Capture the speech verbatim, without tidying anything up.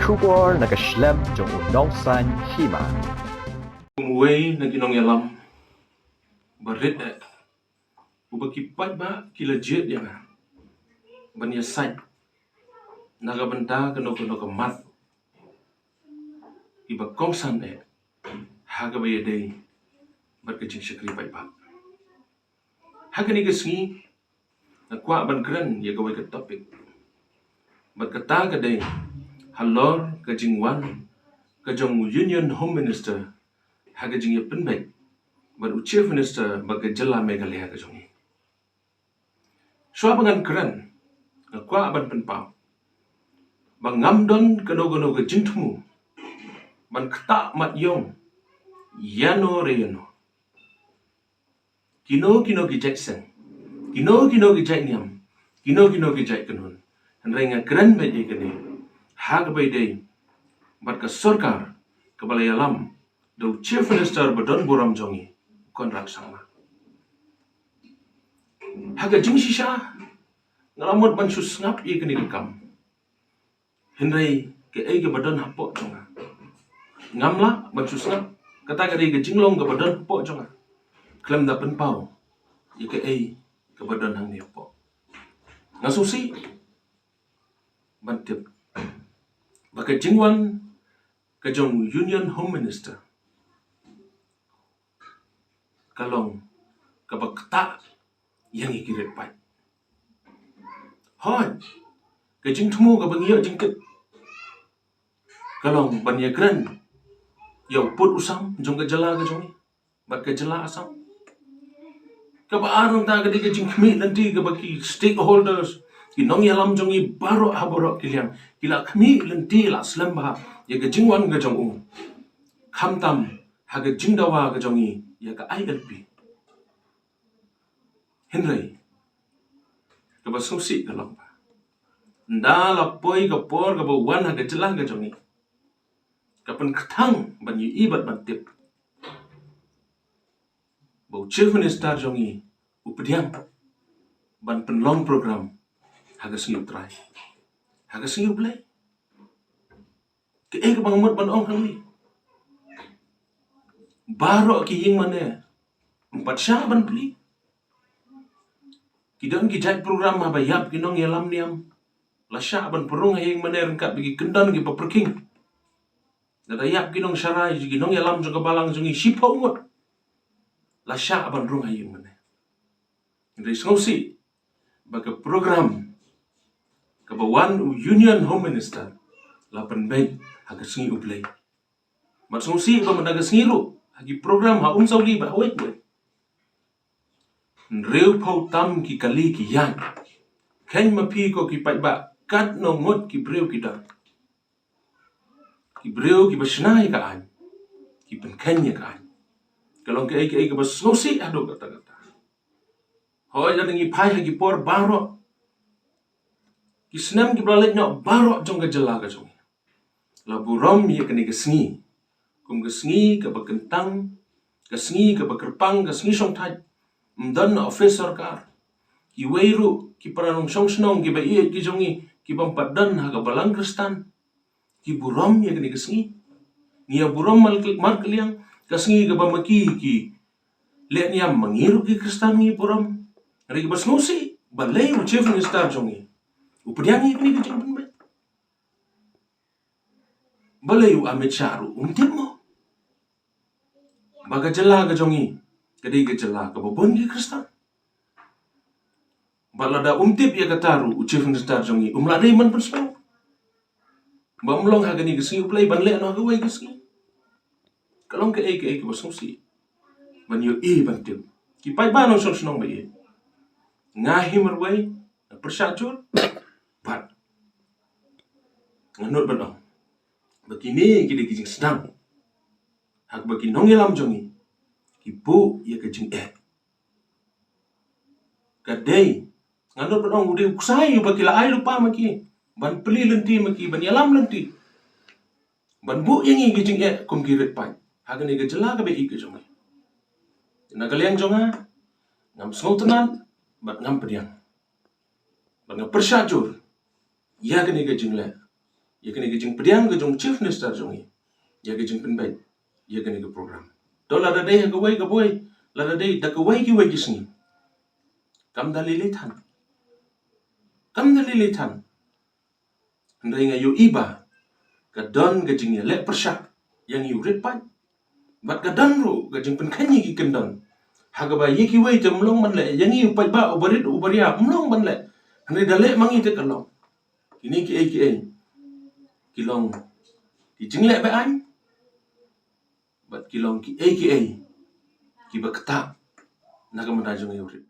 Khubor na ka shlem jong u nongsan hima. Kum uwei na ki nongïalam barit eh, uba ki paidbah ki la jied ïa nga ban ïasaid na ka bynta kano kano ka mat kiba kongsan eh ha kaba ïadei bad ka jingshakri paidbah. Ha kane ka sngi nga kwah ban kren ïa kawei ka topic, bad kata ka dei halor ka jingwan ka jong u Union Home Minister ha ka jingïapynbeit bad u Chief Minister bad ka jylla Meghalaya ka jong ngi. Shuwa ba ngan kren, nga kwah ban pynpaw ba ngam don kano kano ka jingthmu ban ktah mat ïong ïano re ïano, kino kino ki jait seng, kino kino ki jait niam, kino kino ki jait kynhun. Hynrei nga kren beit ïa kane ha kaba ïadei bad ka sorkar kaba la ïalam da u Chief Minister ba don burom jong ngi, Conrad Sangma. Ha ka jingshisha nga la mut ban shu sngap ïa kane ka kam, hynrei kaei kaba don hapoh jong nga, ngam lah ban shu sngap. Kata ka dei ka jinglong kaba don hapoh jong nga, khlem da pynpaw ïa kaei kaba don hangne hapoh. Nga sngewsih ban tip ba ka jingwan ka jong u Union Home Minister ka long kaba ktah ïa ngi ki riewpaid. Hooid, ka jingthmu kaba ngi ïoh jingkit ka long ban ïakren ïa u pud u sam jong ka jylla ka jong ngi bad ka jylla Assam. Kaba ar nangta ka dei ka jingkhmih lynti kaba ki stakeholders, ki nongïalam jong ngi baroh ha baroh ki liang, ki la khmih lynti, la slem bha ïa ka jingwan ka jong u, khamtam ha ka jingdawa ka jong ngi ïa ka I L P. Hynrei kaba sngewsih ka long ba ynda la poi ka por kaba wan ha ka jylla ka jong ngi, ka pynkthang ban ïohi bad ban tip ba u Chief Minister jong ngi u pdiang ban pynlong program ha ka sngi U Trai, ha ka sngi U Blei. Kaei kaba nga mut ban ong hangne, baroh ki ïing mane ym pat shah ban plie. Ki don ki jait program haba ïap ki nongïalam niam, la shah ban pynrung ha ïing mane ryngkat bad ki kyndon kiba pyrkhing. Lada ïap ki nongsharai, ki nongïalam jong ka balang jong ngi shiphew ngut, la shah ban rung ha ïing mane. Hynrei sngewsih ba ka program kaba wan u Union Home Minister la pynbeit ha ka sngi U Blei. Bad sngewsih ba mynta ka sngi ruh ha ki program ha Umsawli bad ha wei wei, hynriewphew tam ki kali ki ïaid. Kheiñ ma phi ko ki paidbah, katno ngut ki briew ki don, ki briew kiba shna ïa ka aiñ, ki pynkheiñ ïa ka aiñ. Ka long kaei kaei kaba sngewsih haduh katta katta. Hooid, lada ngi phai ha ki por baroh, ki snem kiba la leit noh baroh jong ka jylla ka jong ngi, la burom ïa kane ka sngi kum ka sngi kaba kyntang, ka sngi kaba kyrpang, ka sngi shongthait. Ym don office sorkar. Kiwei ruh ki para nongshong shnong kiba ïeit ki jong ngi kiba ym pat don ha ka balang Khristan, ki burom ïa kane ka sngi. Ngi ïa burom mar, markylliang, ka sngi kaba ma ki ki leh niam, ma ngi ruh ki Khristan ngi burom. Hynrei kaba sngewsih, balei u Chief Minister jong ngi u pdiang ïa kane ka jingpynbeit? Balei u Amit Shah ruh um tip mo ba ka jylla ka jong ngi ka dei ka jylla kaba bun ki Khristan? Bad lada um tip ïa kata ruh u Chief Minister jong ngi um lah dei ban pynsngew ba um long ha kane ka sngi U Blei ban leh noh ha kawei ka sngi. Ka long kaei kaei kaba sngewsih ban ïohi ban tip. Ki paidbah nongshong shnong ba ïeit, nga hi marwei nga pyrshah jur, bad nga nud ban ong ba kine ki dei ki jingsdang ha kaba ki nongïalam jong ngi ki buh ïa ka jingeh. Ka dei, nga nud ban ong, u dei u ksai uba ki la ai lypa ma ki ban plie lynti ma ki, ban ïalam lynti, ban buh ïa ngi ki jingeh kum ki riewpaid ha kane ka jylla kaba ïeit ka jong ngi. Na ka liang jong nga, ngam sngewtynnat bad ngam pdiang bad nga pyrshah jur ïa kane ka jingleh ïa kane ka jingpdiang ka jong Chief Minister jong ngi ïa ka jingpynbeit ïa kane ka program. To lada dei ha kawei ka boi, lada dei da kawei kiwei ki sngi, kam da lei lei than. Kam da lei lei than. Hynrei nga ïohi ba ka don ka jingïaleh pyrshah ïa ngi u rit paid. Bad ka don ruh ka jingpynkheiñ ïa ki kyndon ha kaba ïa kiwei te ym long ban leh, ïa ngi u paidbah uba rit uba ria ym long ban leh. Hynrei da leh ma ngi te ka long. Kine kiei kiei ki long ki jingleh be-aiñ bad ki long kiei kiei kiba ktah na ka bynta jong ngi u rit.